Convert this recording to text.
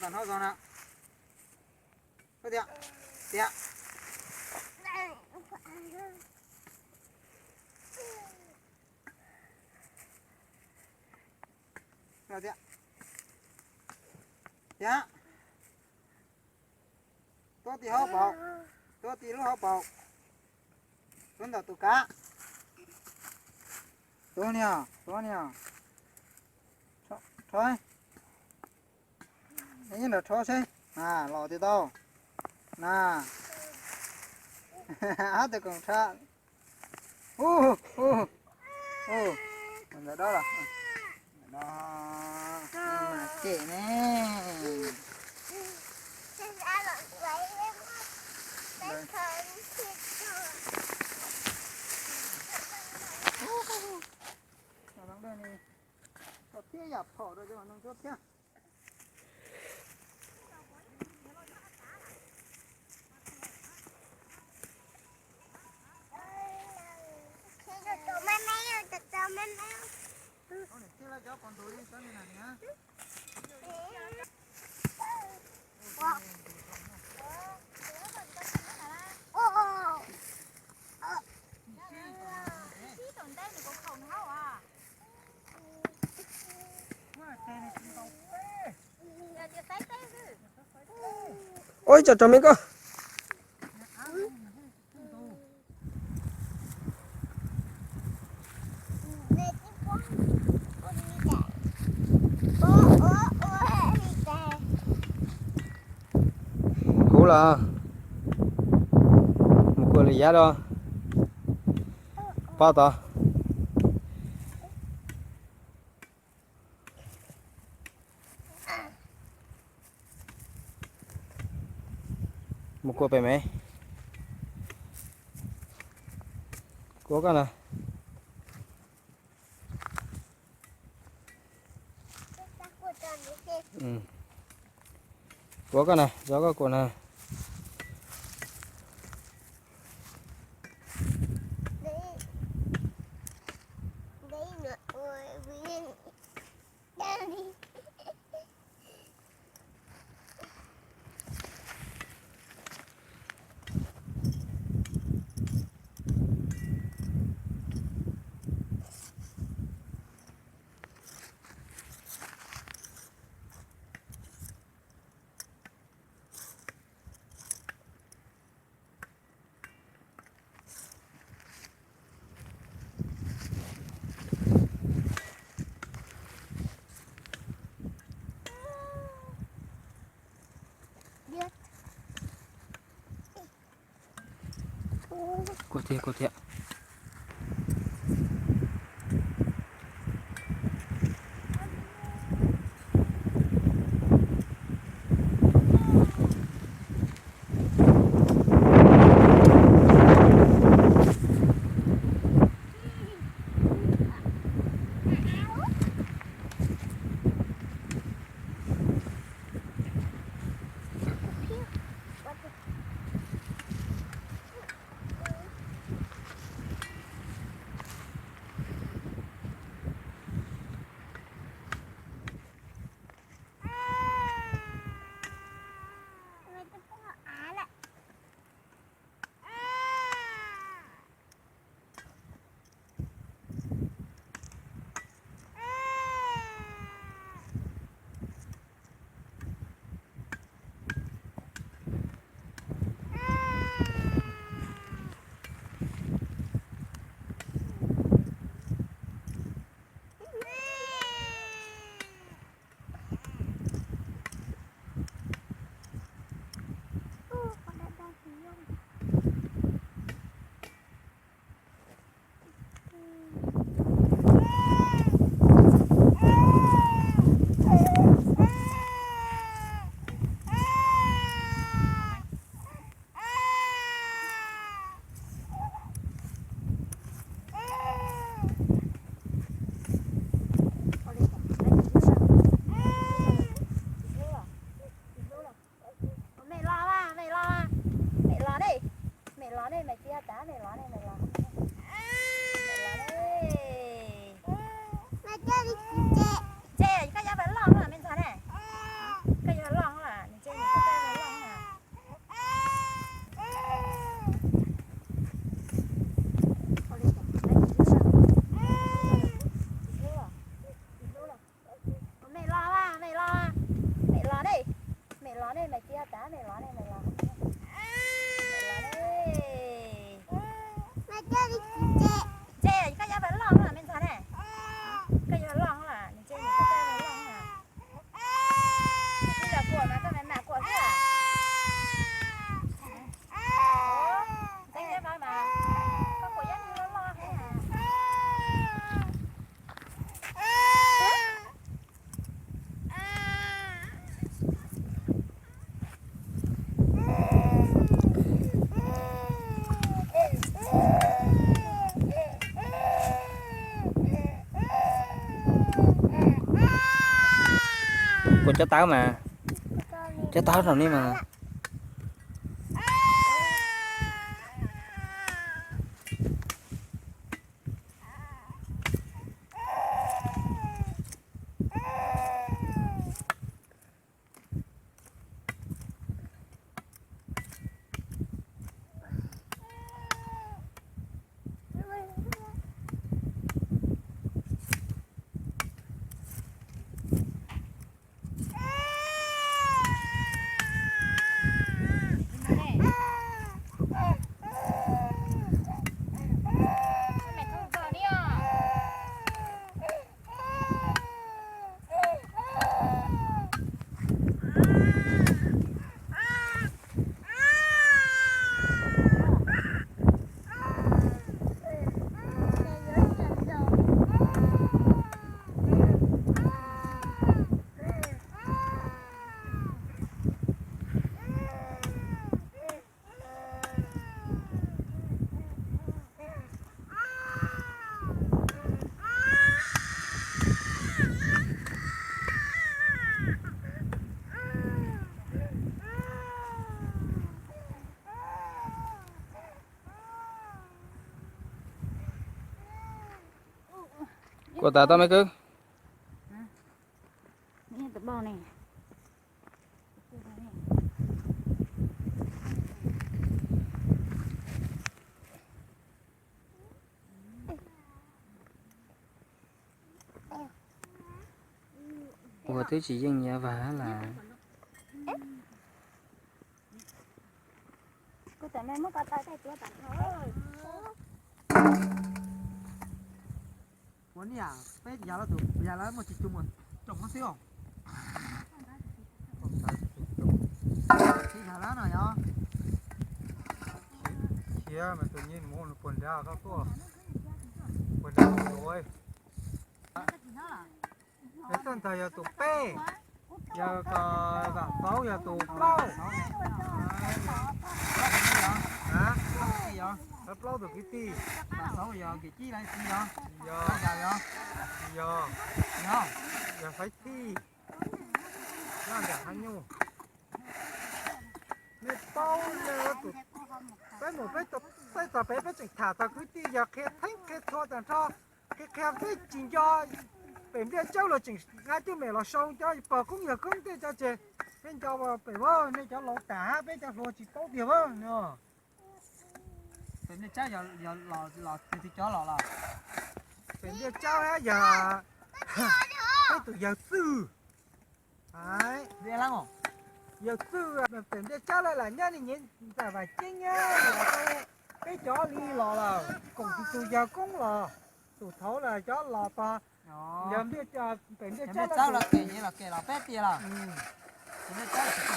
Tom no zoo na. Tiag, tiag. Tiag. Tuab tim hauv paus, tuab tim lub hauv paus, tuab ntawm tus kav. Tuab niag, tuab niag. Rho, neb nrog rho seb, na los tiag tau. Na, hab tus koom rho. Ub, ub, ub, ntawm dab los, ntawm no, mas cem ne. Thiab yam phom rau cov noog cuab thiab. Ua ib co rau me koj. Huv los, mus kuas lwm yav los. Pob tod. Mus kuas pem me. Kuas koj na. Kuas koj na, zov koj kuas na. Kuas thiab, kuas thiab. Tab mem los ne, mem los. Mem los ne. Tse, koj yuav mus loj los me ntxhais ne? Koj yuav loj los, nws tse nws koj yuav loj los. Koj yuav kuam mas koj mam mam kuam xwb. Ntxeev mas, koj kuam yeej loj loj thiab. Kuam cov tawv mas, cov tawv rau ni mas. Kuam tas tau me kwv. Ua twb tsis yeej nyiav vag las. Ua niam peb yas los tus yas lawv muaj tsis tus mus tsoom no xwb os. Tsis yas lawm no yog. Khiav mas tus nyiaj mus nws puag nrad koj tuaj. Puag nrad tus. Yog txoj ntawd yog tus peb, yog kom vam txauv yog tus plaub. Plaub tus kwv tij. Yog, yog Faiv Txhij, Naj Nram Hab Nyuj. Nej paub, peb mus peb, peb txog pem peb tseem tham txog kwv tij yog qhia theeb qhia txhua tag nrho, qhia qhia peb tsis nco. Pem Npliaj Tsawb los tseem nqa cwj mem los sau cov pog koob yawg koob tej cov tseg, peb nco pem nej cov laus tas peb cov hluas tsis paub tiag na. Pem Npliaj Tsawb yog los twg cov los los? Pem Npliaj Tsawb yog peb tus yawg Txwj. Yawg Txwj, pem Npliaj Tsawb lawv lam nyob li nyiav ntxawm Vam Ceeb nyob, peb cov li los lawm, koom tus yawg koob los, tus thaud los cov los tog. Yog pem Npliaj Tsawb los kem los peb tias los.